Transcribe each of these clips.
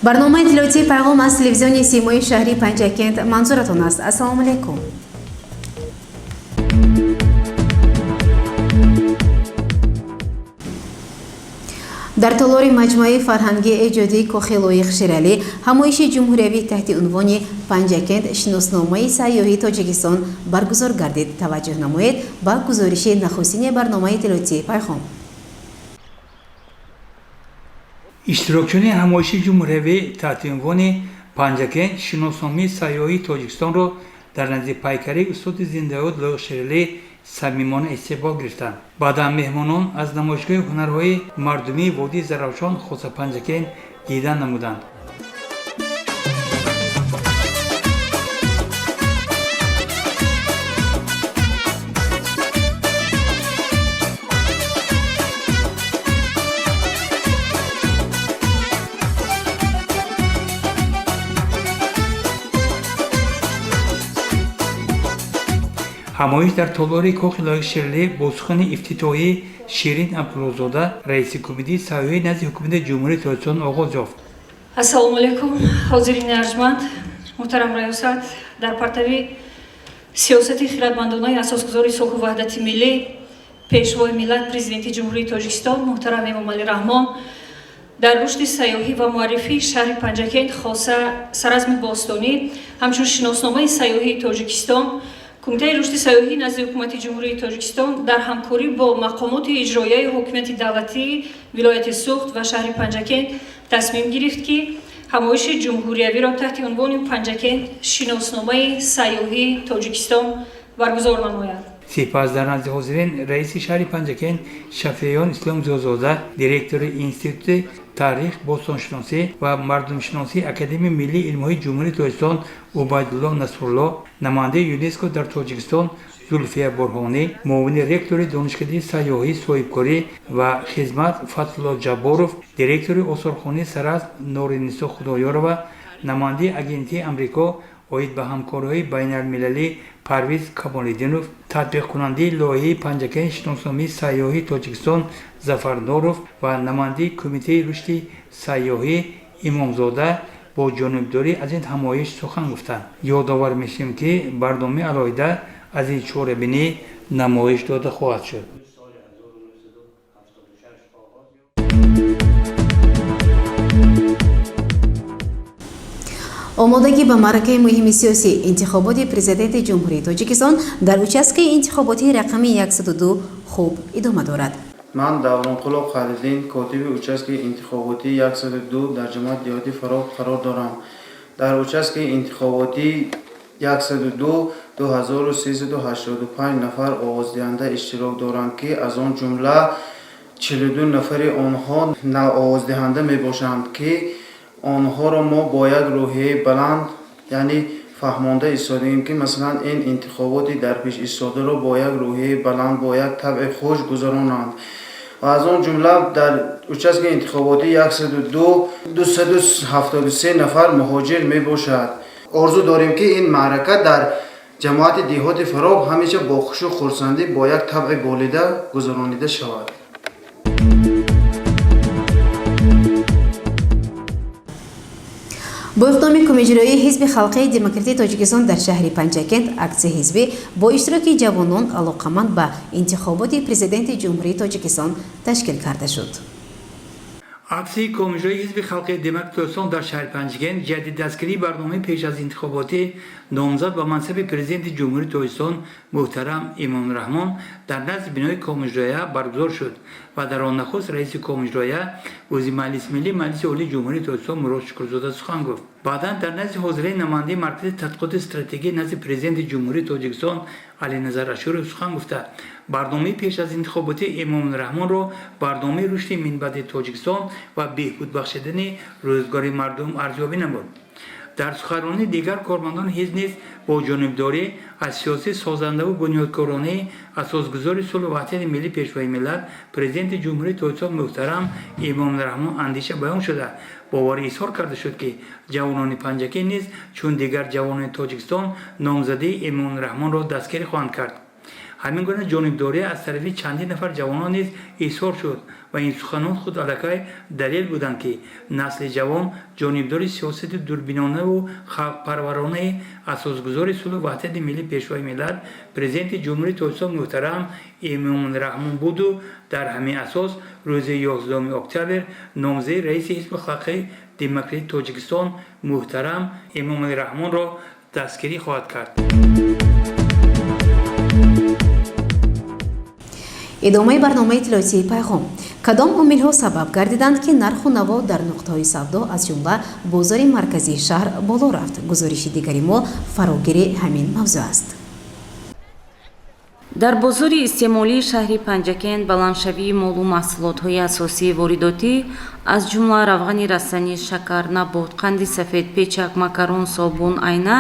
Барномаи иттилоотии «Пайғом» аз телевизиони Симои шаҳри Панҷакент манзуратон аст. Ассалому алайкум. Дар толори маҷмӯаи фарҳангии эҷодии кохи Лоиқ Шералӣ ҳамоиши ҷумҳуриявӣ таҳти унвони «Панҷакент: шиносномаи сайёҳии Тоҷикистон» баргузор гардид. Таваҷҷӯҳ намоед ба гузориши нахустини барномаи иттилоотии «Пайғом». Иштирокчиёни ҳамоиши ҷумҳуриявӣ таҳти унвони «Панҷакент: шиносномаи сайёҳии Тоҷикистонро» дар назди пайкари устоди зиндаёд Лоиқ Шералӣ самимона истиқбол гирифтанд. Баъдан меҳмонон аз намоишгоҳи ҳунарҳои мардумии водии Зарафшон, хоса Панҷакент, дидан намуданд. Ҳамоиш дар толори кохи Лоиқ Шералӣ бо сухани ифтитоҳии Ширин Абдуллозода, раиси Кумитаи сайёҳӣ назди Ҳукумати Ҷумҳурии Тоҷикистон, оғоз ёфт. Ассалому алайкум, ҳозирини арҷманд, муҳтарам раёсат. Дар партави сиёсати хирадмандонаи асосгузори сулҳу ваҳдати миллӣ, Пешвои миллат, Президенти Ҷумҳурии Тоҷикистон муҳтарам Эмомалӣ Раҳмон дар рушди сайёҳӣ ва муаррифии шаҳри Панҷакент, хоса Саразми бостонӣ, ҳамчун шиносномаи сайёҳии Тоҷикистон, Кумитаи рушди сайёҳӣ назди Ҳукумати Ҷумҳурии Тоҷикистон дар ҳамкорӣ бо мақомоти иҷроияи ҳокимияти давлатии вилояти Суғд ва шаҳри Панҷакент тасмим гирифт, ки ҳамоиши ҷумҳуриявиро таҳти унвони «Панҷакент: шиносномаи сайёҳии Тоҷикистон» баргузор намояд. Сипас дар назди ҳозирин раиси шаҳри Панҷакент Шафеён Ислом Зиёзода, директори Институти таърих, бостоншиносӣ ва мардумшиносии Академияи миллии илмҳои Ҷумҳурии Тоҷикистон Убайдулло Насрулло, намояндаи ЮНЕСКО дар Тоҷикистон Зулфия Бурҳонӣ, муовини ректори Донишкадаи сайёҳӣ, соҳибкорӣ ва хизмат Фатҳулло Ҷабборов, директори осорхонаи Саразм Норинисо Худоёрова, намояндаи Агентии Амрико оид ба ҳамкориҳои байналмилалӣ Парвиз Камолиддинов, татбиқкунандаи лоиҳаи «Панҷакент: шиносномаи сайёҳии Тоҷикистон» Зафар Норов ва намояндаи Кумитаи рушди сайёҳӣ Имомзода бо ҷонибдорӣ аз ин ҳамоиш сухан гуфтанд. Ёдовар мешавем, ки барномаи алоҳида аз ин чорабинӣ намоиш дода хоҳад шуд. Омодагӣ ба маъракаи муҳими сиёсӣ, интихоботи Президенти Ҷумҳурии Тоҷикистон, дар участкаи интихоботии рақами 102 хуб идома дорад. Ман, Давронқулов Халиддин, котиби участкаи интихоботии 102 дар ҷамоати деҳоти Фарох қарор дорам. Дар участкаи интихоботии 102 2385 нафар овоздиҳанда иштирок доранд, ки аз он ҷумла 42 нафари онҳо навовоздиҳанда мебошанд, ки онҳоро мо бо як рӯҳияи баланд, яъне фаҳмонда истодаем, ки масалан ин интихоботи дар пеш истодаро бо як рӯҳияи баланд, бо як табъи хуш гузаронанд. Ва аз он ҷумла дар участкаи интихоботии 102 273 нафар муҳоҷир мебошад. Орзу дорем, ки ин маърака дар ҷамоати деҳоти Фарох ҳамеша бо хушу хурсандӣ, бо як табъи болида гузаронида шавад. Бо иқдоми Кумиҷроии Ҳизби халқии демократии Тоҷикистон дар шаҳри Панҷакент аксияи ҳизбӣ бо иштироки ҷавонон, алоқаманд ба интихоботи Президенти Ҷумҳурии Тоҷикистон, ташкил карда шуд. Аксияи Комиҷрои Ҳизби халқии демократи Тоҷикистон дар шаҳри Панҷакент ҷиҳати дастгирии барномаи пеш аз интихоботӣ номзад ба мансаби Президенти Ҷумҳурии Тоҷикистон муҳтарам Эмомалӣ Раҳмон дар назди бинои Комиҷроя баргузор шуд ва дар он нахуст раиси Комиҷроя, узви Маҷлиси Миллӣ Маҷлиси Олии Ҷумҳурии Тоҷикистон Мурод Шукурзода сухан гуфт. Баъдан дар назди ҳозирин намояндаи Маркази тадқиқоти стратегӣ назди Президенти Ҷумҳурии Тоҷикистон Алиназар Ашуров сухан гуфта, барномаи пеш аз интихоботи Эмомалӣ Раҳмонро барномаи рушди минбаъди Тоҷикистон ва беҳбуд бахшидани рӯзгори мардум арзёбӣ намуд. Дар суханронии дигар кормандони ҳизб низ бо ҷонибдорӣ аз сиёсати созандаву бунёдкоронаи асосгузори сулҳу ваҳдати миллӣ, Пешвои миллат, Президенти Ҷумҳурии Тоҷикистон муҳтарам Эмомалӣ Раҳмон андеша баён шуда, боварӣ изҳор карда шуд, ки ҷавонони Панҷакент низ чун дигар ҷавонони Тоҷикистон номзадии Эмомалӣ Раҳмонро дастгирӣ хоҳанд кард. Ҳамин гуна ҷонибдорӣ аз тарафи чандин нафар ҷавонон низ изҳор шуд ва ин суханон худ аллакай далел буданд, ки насли ҷавон ҷонибдори сиёсати дурбинонаву халқпарваронаи асосгузори сулҳу ваҳдати миллӣ, Пешвои миллат, Президенти Ҷумҳурии Тоҷикистон муҳтарам Эмомалӣ Раҳмон буду дар ҳамин асос рӯзи 11 октябр номзади раиси Ҳизби халқии демократии Тоҷикистон муҳтарам Эмомалӣ Раҳмонро дастгирӣ хоҳад кард. Идомаи барномаи иттилоотии «Пайғом». Кадом омилҳо сабаб гардиданд, ки нарху наво дар нуқтаҳои савдо, аз ҷумла бозори марказии шаҳр, боло рафт? Гузориши дигари мо фарогири ҳамин мавзӯъ аст. Дар бозори истеъмолии шаҳри Панҷакент баландшавии молу маҳсулотҳои асосии воридотӣ, аз ҷумла равғани растанӣ, шакар, набот, қанди сафед, печак, макарон, собун, айна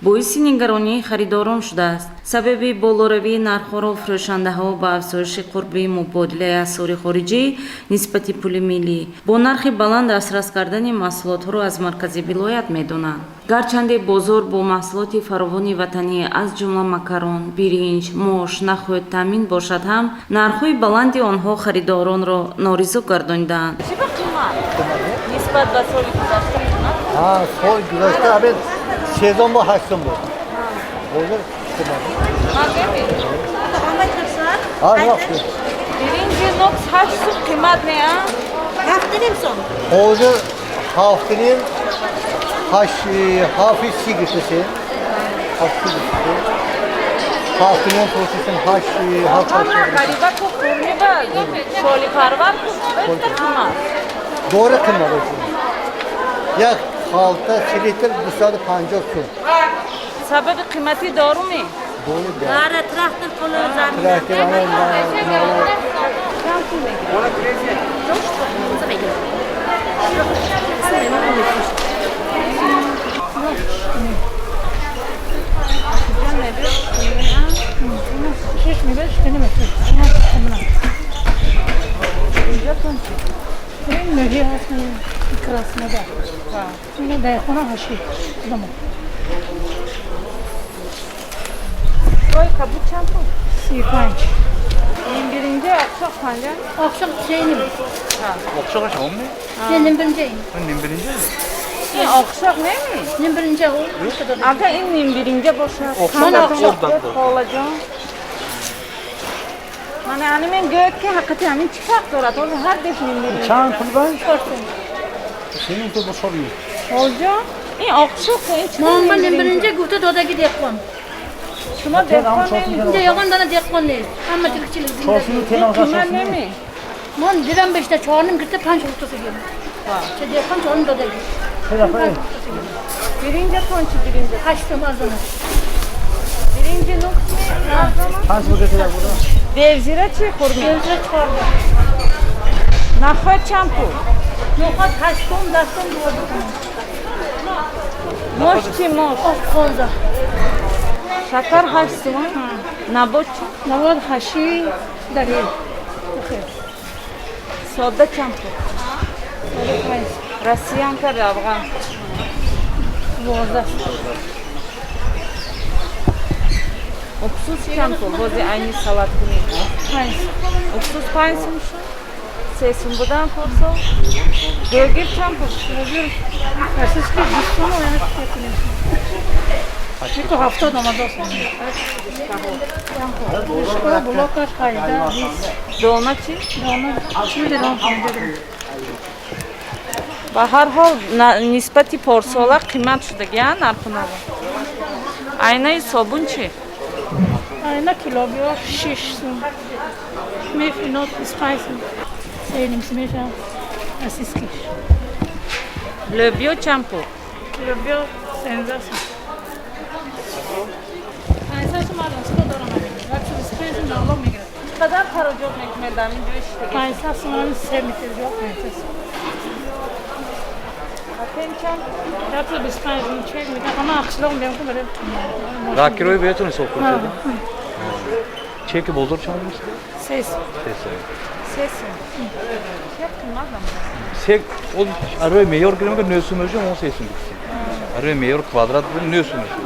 боиси нигаронии харидорон шудааст. Сабаби болоравии нархҳоро фурӯшандаҳо ба афзоиши қурби мубодилаи асъори хориҷӣ нисбати пули миллӣ, бо нархи баланд дастрас кардани маҳсулотҳоро аз маркази вилоят медонанд. Гарчанде бозор бо маҳсулоти фаровони ватанӣ, аз ҷумла макарон, биринҷ, мош, нахӯд таъмин бошад ҳам, нархҳои баланди онҳо харидоронро норизо гардонидаанд. Нисбат ба соли гузашта? Соли гузашта ҳамин сезон бо 8 сум буд. Ҳозир Биринҷи нокс 8 сум қимат не? 7,5 сум. Ҳозир 7,5, 8, 7-и 30 гирифтасем, 7-и 30 гирифтасем, 7,5 фурӯшисем, 8, 7, 8. Ғариба ку хурмиба шолипарвар ку қимат. Дора қимат. Як халта 30 литр 250 сум. Сабаби қиматӣ доруми? Ара, трактор пули. Трактор. Чанд пул мегирад? این مهی هست کراسنده اینو در خونه هشی. Ой, кабуд чанд пул? 35. Нимбиринҷа ақшоқ панҷа? Ақшоқ сеним. Оқшоқаш омми? Нимбиринҷа. Нимбиринҷа? Ин оқшоқ неми? Нимбиринҷа. Ага, ин нимбиринҷа бошад. Оқшоқ. Холаҷон. Мана ани мен гӯяд, ки ҳақиқати ҳамин чӣ фарқ дорад? Ҳозир ҳар деш нимбиринҷа. Чанд пул ба? 4 сум. Сенин ту бошорми. Холаҷон, ин оқшоқ ин чӣ? Ман нимбиринҷа гуфта додаги деҳқон. Шумо деҳқон неми? Инҷа ягон дона деҳқон нест. Ҳама тирикчилик зиндагӣ. Қимат неми? Ман дидам бешта чорним гирифта панҷ гуфтасагим. Ча деҳқон чорним додаги. Биринҷатон чӣ, биринҷа? 8 сум арзон аст. Биринҷи нукс арзон аст? Панҷ гирифта буда. Девзира чӣ, хурми? Девзира 14. Нахӯд чанд пул? Нахӯд 8 сум, 10 сум, 12 сум. Мош чӣ, мош? 15. Шакар 8 сум, набот чӣ? Набот ҳаши дари. Сода чанд пул? Россиянка равған? 12. Уксус чанд пул? Бози айни салат кунӣ. 5. Уксус 5 сум шуд. 3 сум будан порсол. Гӯгир чанд пул? Гӯгир российский 20 сум, ояна Ту 70 омадааст. Блокаш 18, 20. Дона чӣ? Дона 40 дон, 50. Ба ҳар ҳол, нисбати порсола қимат шудаги нарху наво. Айнаи собун чӣ? Айна килобиё 6 сум. Меф ино 25 сум. 3,5 сум меша российский. Лӯбиё чанд пул? Лӯбиё 13 сум. 500 сум арзон дорам. 125 сум налог мегирад. Чӣ қадар хароҷот мекунед дар ин ҷои шиштагӣ? 500 сум, 3 метр ҷо 500 сум. Патент чанд? 125 сум чек медам. Ама қишлоқ меям ки барои Ракирои беҳтон ҳисоб кунед. Чеки бозор чанд аст? 3 сум. 3 сум. 3 сум. Чек қимат ам. Се ол арои меъёр гирем, ки 9 сум мешавад, он 3 сум биксем. Арои меъёр квадрат бирем, 9 сум мешавад.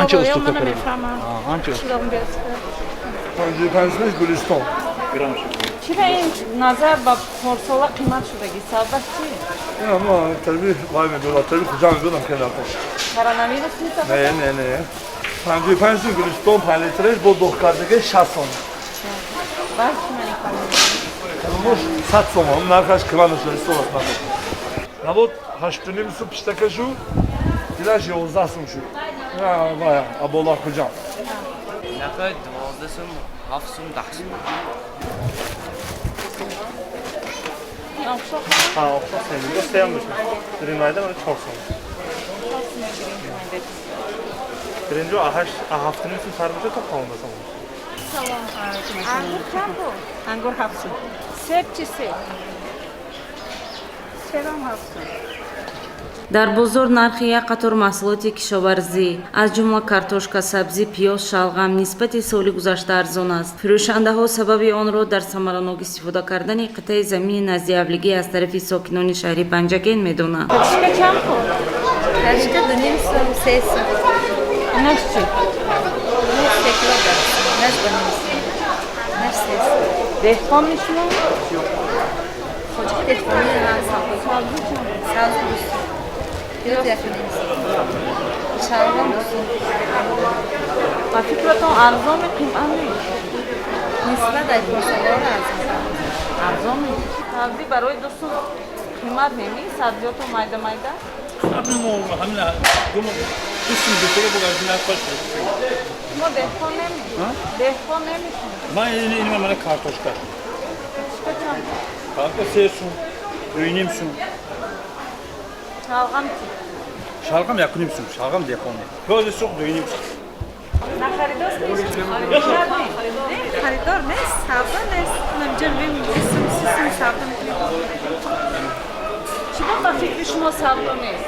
Анча уступка кардем. Анча. 55 сумаш Гулистон. Чира ин назар ба порсола қимат шудаги? Сабаб чи? Ама тарби вай медонам, тарби куҷа медонам, ки накун. Коронавирус нест? Не, не, не. 55 сум Гулистон 5 литраш бо доғ кардагӣ 60 сом. Баъд чи мани Калонош 100 сом, нархаш қимат нашуда, истоласт нархаш. Навод 8,5 сум пиштакашу, дилаш 11 сум шуд. Вай, абола хуҷам. Нархҳои 12 сум, 7 сум, 10 сум. Ha, oqsoq sevim. Sevim бошад. Биринҷ майда 4 сом. Биринҷу а 8, а 7,5 сум сар бошад то 15 сом. Салом. Ангур чанд буд? Ангур 7 сум. Себ чи, себ? Себам 7 сум. Дар бозор нархи як қатор маҳсулоти кишоварзӣ, аз ҷумла картошка, сабзӣ, пиёз, шалғам нисбати соли гузашта арзон аст. Фурӯшандаҳо сабаби онро дар самаранок истифода кардани қитъаи замини наздиҳавлигӣ аз тарафи сокинони шаҳри Панҷакент медонанд. Картошка чанд пул? Картошка 2,5 сум, 3 сум. Инаш чи? 3 кило 10 сум. Инаш 2,5 сум. Инаш 3 сум. Деҳқон шумо? Хоҷаи деҳқонӣ. Сабзӣ чанд? Сабзӣ 2 сум. Пиёз 1,5 сум. Шалғам 2 сум. Ба фикратон, арзоне, қимат не? Нисбат ай порсоларо арзон. Арзоне. Сабзӣ барои 2 сум қимат неми? Сабзиёто майда майда. Шумо деҳқон неми? Деҳқон неми шумо? Ман ин мана картошка. Картошка чанд? Картошка 3 сум, 2,5 сум. Шалғам чи? Шалғам 1,5 сум, шалғам деҳқонӣ. Пиёзи сурх 2,5 сум. Нахаридост? Харидор нест, савдо нест. Намҷа мем 20 сум, 30 сум савдо мекунем. Чиба ба фикри шумо савдо нест?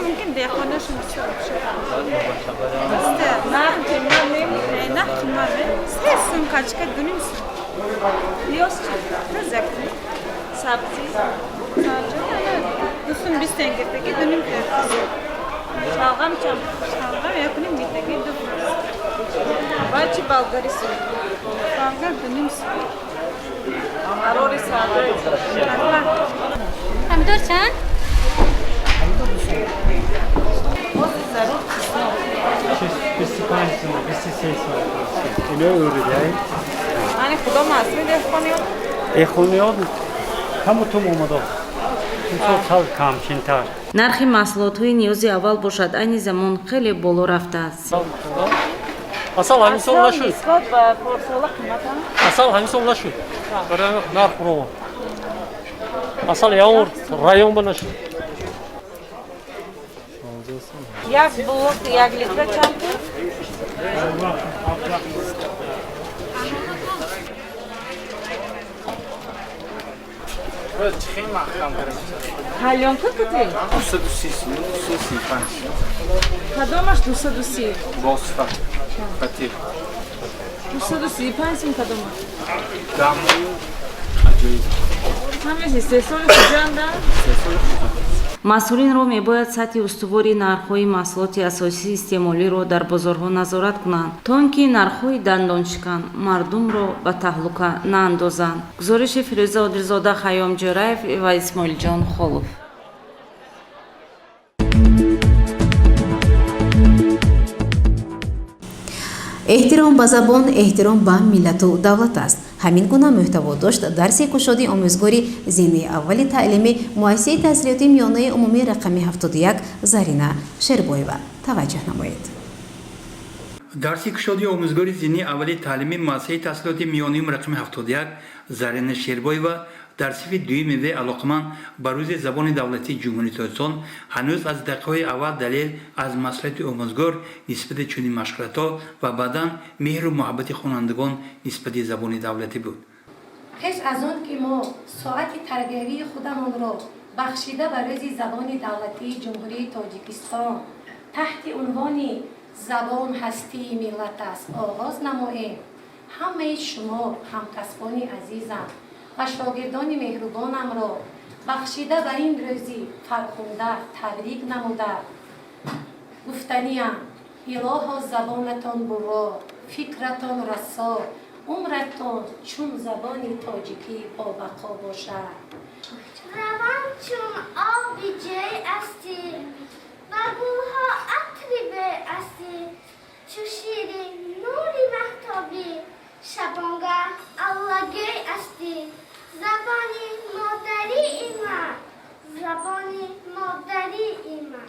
Мумкин деҳқонашон бисёр бошад. Нарх қимат неми? Нарх қимат не. 3 сум качка, 2,5 сум. Пиёз чи? Пиёз 1,5. Сабзӣ? 2 сум 20 тан гирифтагӣ, 2,5 гирифтагӣ. Шалғам чанд? Шалғам 1,5 гирифтагӣ, 2. Баъд чи, болгари сум? Болгар 2,5 сум. Қарори савдо. Помидор чанд? Ози зарур чеснок. 25 сум, 23 сум. Ино ӯридай. Ани худо маъсуми деҳқониён? Деҳқониён каму тум омадо. Имсол сал камчинтар. Нархи маҳсулотҳои ниёзи аввал бошад, айни замон хеле боло рафтааст. Асал ҳамин сол нашуд. Нисбат ба порсола қиматам? Асал ҳамин сол нашуд. Барои нарх баромад. Асал ягон район ба нашуд. Як блок 1 литра чанд пул? Калёнка кути? 230 сум, 235. Кадомаш 230? Бо сифат. Фатир. 235 сум кадомаш? Дамою аҷоиб. Ҳамеш истеҳсоли Хуҷанда? Истеҳсоли Хуҷанд. Масъулинро мебояд сатҳи устувори нархҳои маҳсулоти асосии истеъмолиро дар бозорҳо назорат кунанд, то он ки нархҳои дандоншикан мардумро ба таҳлука наандозанд. Гузориши Фирӯза Одилзода, Хайём Ҷӯраев ва Исмоилҷон Холов. Эҳтиром ба забон эҳтиром ба миллату давлат аст. Ҳамин гуна мӯҳтаво дошт дарси кушоди омӯзгори зинаи аввали таълими муассисаи таҳсилоти миёнаи умумии рақами 71 Зарина Шербоева. Таваҷҷӯҳ намоед. Дарси кушоди омӯзгори зинаи аввали таълими муассисаи таҳсилоти миёнаи рақами 71 Зарина Шербоева дар синфи дуюми В алоқаманд ба Рӯзи забони давлатии Ҷумҳурии Тоҷикистон ҳанӯз аз дақиқаҳои аввал далел аз масъулияти омӯзгор нисбати чунин машғулиятҳо ва баъдан меҳру муҳаббати хонандагон нисбати забони давлатӣ буд. Пеш аз он ки мо соати тарбиявии худамонро Бахшида ба рӯзи забони давлатии Ҷумҳурии Тоҷикистон таҳти унвони «Забон ҳастии миллат аст» оғоз намоем. Ҳамаи шумо, ҳамкасбони азизам ва шогирдони меҳрубонамро бахшида ба ин рӯзи фархунда табрик намуда, гуфтаниам: илоҳо, забонатон бурро, фикратон расо, умратон чун забони тоҷикӣ бобақо бошад. Равон чун оби ҷӯй астӣ, ба гулҳо атри бӯй астӣ, чу шири нури маҳтобӣ, шабонгаҳ аллагӯй астӣ. Забони модарии ман, забони модарии ман.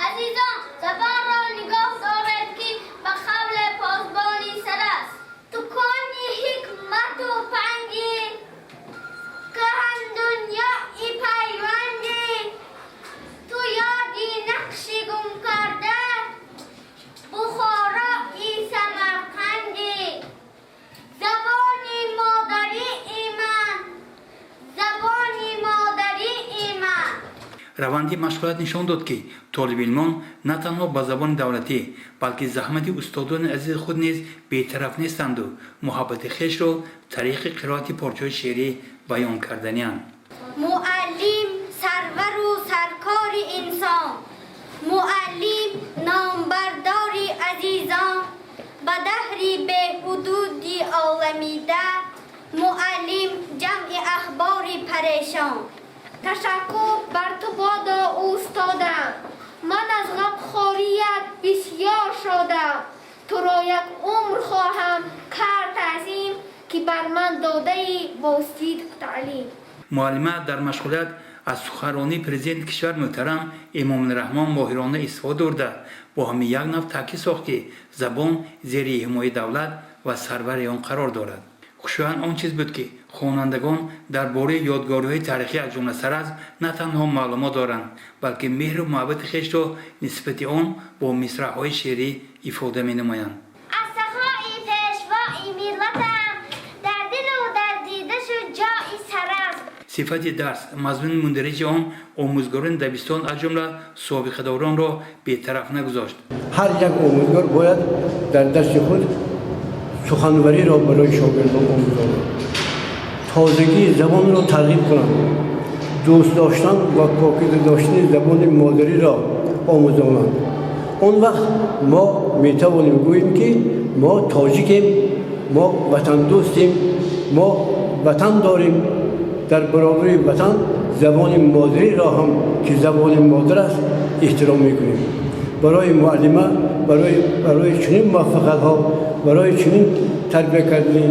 Азизон, забонро нигоҳ доред, ки ба қавле посбони сар аст. Дукони ҳикмату панди кӯҳандунёи пайванди ту, ёди нақши гум карда Бухорои Самарқанди. Забони модарии ман, забони модарии ман. Раванди машғулият нишон дод, ки толибилмон на танҳо ба забони давлатӣ, балки заҳмати устодони азизи худ низ бетараф нестанду муҳаббати хешро тариқи қироати порчаҳои шеърӣ баён карданианд. Муаллим сарвару саркори инсон, муаллим номбардори азизон, ба даҳри беҳудуди оламида, муаллим ҷамъи ахбори парешон. Ташаккур бар ту бодо, устодам, ман аз ғамхорият бисёр шодам. Туро як умр хоҳам кард таъзим, ки бар ман додаӣ бо сидқ таълим. Муаллима дар машғулият аз суханронии президенти кишвар муҳтарам Эмомалӣ Раҳмон моҳирона истифода бурда, бо ҳамин як нав таъкид сохт, ки забон зери ҳимояи давлат ва сарвари он қарор дорад. Хушоянд он чиз буд, ки хонандагон дар бораи ёдгориҳои таърихӣ, аз ҷумла Саразм, на танҳо маълумот доранд, балки меҳру муҳаббати хешро нисбати он бо мисраъҳои шеърӣ ифода менамоянд. Аз сахои пешвои миллатам дар дилу дар дида шуд ҷои Саразм. Сифати дарс, мазмуни мундариҷи он омӯзгорони дабистон, аз ҷумла собиқадоронро бетараф нагузошт. Ҳар як омӯзгор бояд дар дарси худ суханвариро барои шогирдон омӯзонад, тозагии забонро тарғиб кунад, дӯст доштан ва покиза доштани забони модариро омӯзонанд. Он вақт мо метавонем гӯем, ки мо тоҷикем, мо ватандӯстем, мо ватан дорем, дар баробари ватан забони модариро ҳам, ки забони модар аст, эҳтиром мекунем. Барои муаллима барои чунин муваффақиятҳо, барои чунин тарбия кардани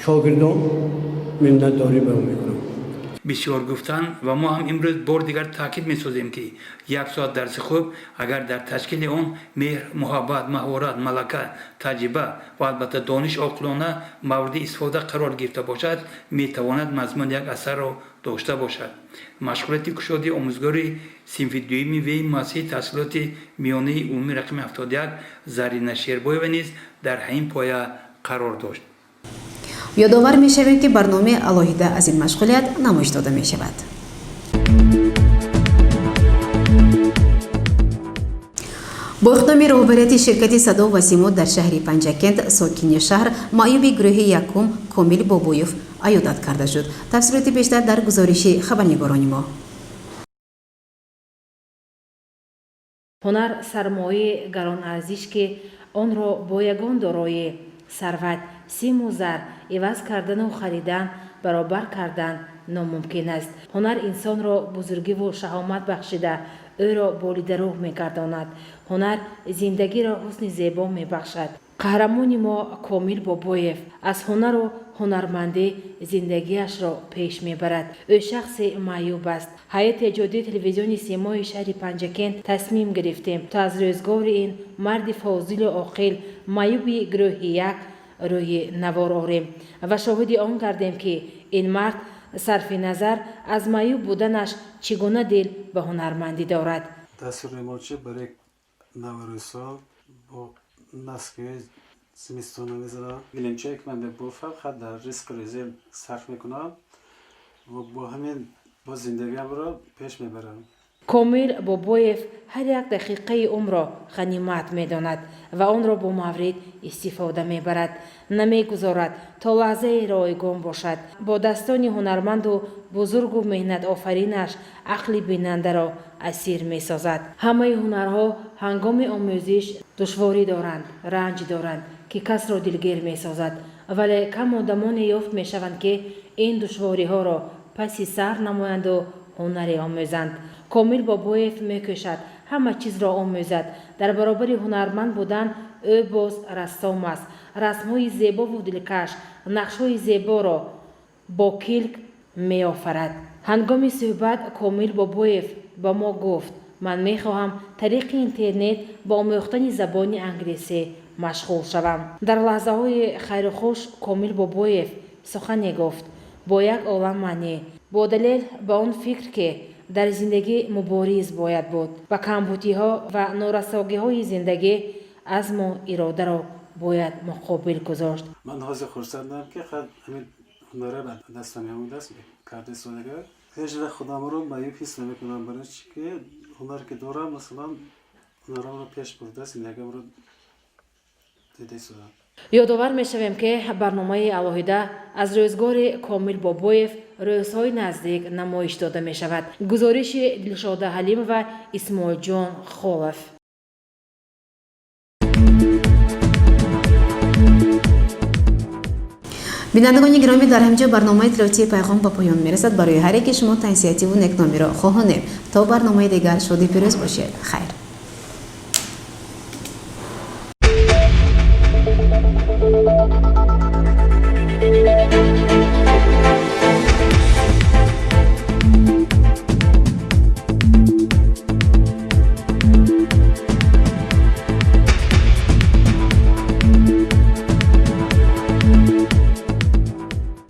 шогирдон миннатдорӣ баён мекунам. Бисёр гуфтан ва мо ҳам имрӯз бор дигар таъкид месозем, ки як соат дарси хуб, агар дар ташкили он меҳр, муҳаббат, маҳорат, малака, таҷриба ва албатта дониши оқилона мавриди истифода қарор гирифта бошад, метавонад мазмуни як асарро дошта бошад. Машғулияти кушоди омӯзгори синфи дуюми веи муассисаи таҳсилоти миёнаи умумӣ рақами 71 Зарина Шербоева низ дар ҳамин поя қарор дошт. Ёдовар мешавем, ки барномаи алоҳида аз ин машғулият намоиш дода мешавад. Бо иқдоми роҳбарияти ширкати «Садо ва симо» дар шаҳри Панҷакент сокини шаҳр, маъюби гурӯҳи якум Комил Бобоев аёдат карда шуд. Тафсилоти бештар дар гузориши хабарнигорони мо. Ҳунар сармояи гаронарзиш, ки онро бо ягон дороӣ, сарват, симу зар иваз кардану харидан, баробар кардан номумкин аст. Ҳунар инсонро бузургиву шаҳомат бахшида, ӯро болидарӯҳ мегардонад. Ҳунар зиндагиро ҳусни зебо мебахшад. Қаҳрамони мо Комил Бобоев аз ҳунару ҳунармандӣ зиндагиашро пеш мебарад. Ӯ шахси маъюб аст. Ҳайати эҷодии телевизиони Симои шаҳри Панҷакент тасмим гирифтем, то аз рӯзгори ин марди фозилу оқил, маъюби гурӯҳи як, рӯи навор орем ва шоҳиди он гардем, ки ин мард сарфи назар аз маъюб буданаш чӣ гуна дил ба ҳунармандӣ дорад. Дастури ремонтчӣ барои наврӯзҳо бо носкиҳои зимистона мезанам. Гилемчае ки ман мебофам, фақат дар ризқу рӯзиам сарф мекунам ва бо ҳамин. Бо зиндагиамро пеш мебарам. Комил Бобоев ҳар як дақиқаи умрро ғанимат медонад ва онро бо маврид истифода мебарад. Намегузорад, то лаҳзаи ройгон бошад. Бо дастони ҳунарманду бузургу меҳнатофаринаш ақли бинандаро асир месозад. Ҳамаи ҳунарҳо ҳангоми омӯзиш душворӣ доранд, ранҷ доранд, ки касро дилгир месозад. Вале кам одамоне ёфт мешаванд, ки ин душвориҳоро паси сар намоянду ҳунаре омӯзанд. Комил Бобоев мекӯшад ҳама чизро омӯзад. Дар баробари ҳунарманд будан ӯ боз рассом аст. Расмҳои зебову дилкаш, нақшҳои зеборо бо килк меофарад. Ҳангоми суҳбат Комил Бобоев ба мо гуфт: ман мехоҳам тариқи интернет ба омӯхтани забони англисӣ машғул шавам. Дар лаҳзаҳои хайру хуш Комил Бобоев сухане гуфт бо як олам маънӣ, бо далел ба он фикр, ки дар зиндагӣ мубориз бояд буд, ба камбудиҳо ва норасогиҳои зиндагӣ азму иродаро бояд муқобил гузошт. Ман ҳозир хурсандам, ки ҳамин ҳунара ба дастам омадааст, карда истодага. Ҳеҷ вақт худамро маъюб ҳис намекунам, барои чи ки ҳунар ки дорам, масалан, ҳунарамро пеш бурда, зиндагиамро дида истодам. Ёдовар мешавем, ки барномаи алоҳида аз рӯзгори Комил Бобоев рӯзҳои наздик намоиш дода мешавад. Гузориши Дилшода Ҳалимова, Исмоилҷон Холов. Бинандагони гиромӣ, дар ҳамҷо барномаи иттилоотии Пайғом ба поён мерасад. Барои ҳар яке шумо тансиҳативу некномиро хоҳонем. То барномаи дигар шоди пирӯз бошед. Хайр.